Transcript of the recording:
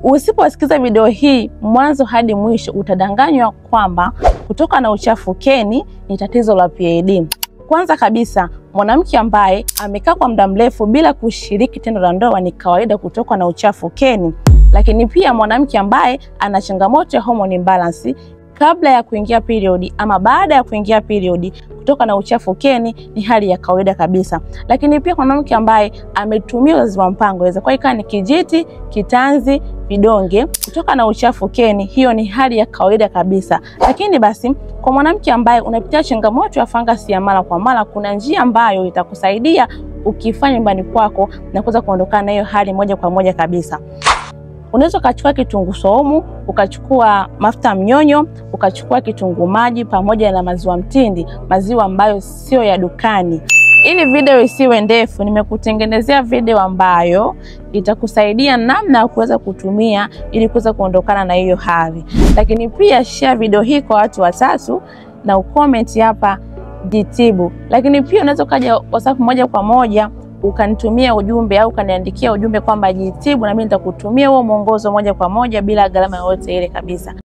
Usiposikiza video hii mwanzo hadi mwisho utadanganywa kwamba kutoka na uchafu ukeni ni tatizo la PID. Kwanza kabisa, mwanamke ambaye amekaa kwa muda mrefu bila kushiriki tendo la ndoa ni kawaida kutokwa na uchafu ukeni. Lakini pia mwanamke ambaye ana changamoto ya hormone imbalance kabla ya kuingia period ama baada ya kuingia period, kutoka na uchafu ukeni ni hali ya kawaida kabisa. Lakini pia mwanamke ambaye ametumia uzazi wa mpango, inaweza kuwa ikawa ni kijiti, kitanzi, vidonge, kutoka na uchafu ukeni, hiyo ni hali ya kawaida kabisa. Lakini basi kwa mwanamke ambaye unapitia changamoto ya fangasi ya mara kwa mara, kuna njia ambayo itakusaidia ukifanya nyumbani kwako na kuweza kuondokana na hiyo hali moja kwa moja kabisa. Unaweza ukachukua kitunguu saumu, ukachukua mafuta mnyonyo, ukachukua kitunguu maji pamoja na maziwa mtindi, maziwa ambayo sio ya dukani. Ili video isiwe ndefu, nimekutengenezea video ambayo itakusaidia namna ya kuweza kutumia ili kuweza kuondokana na hiyo hali. Lakini pia share video hii kwa watu watatu na ucomment hapa jitibu. Lakini pia unaweza ukaja WhatsApp moja kwa moja ukanitumia ujumbe au ukaniandikia ujumbe kwamba jitibu, na mimi nitakutumia huo mwongozo moja kwa moja bila gharama yoyote ile kabisa.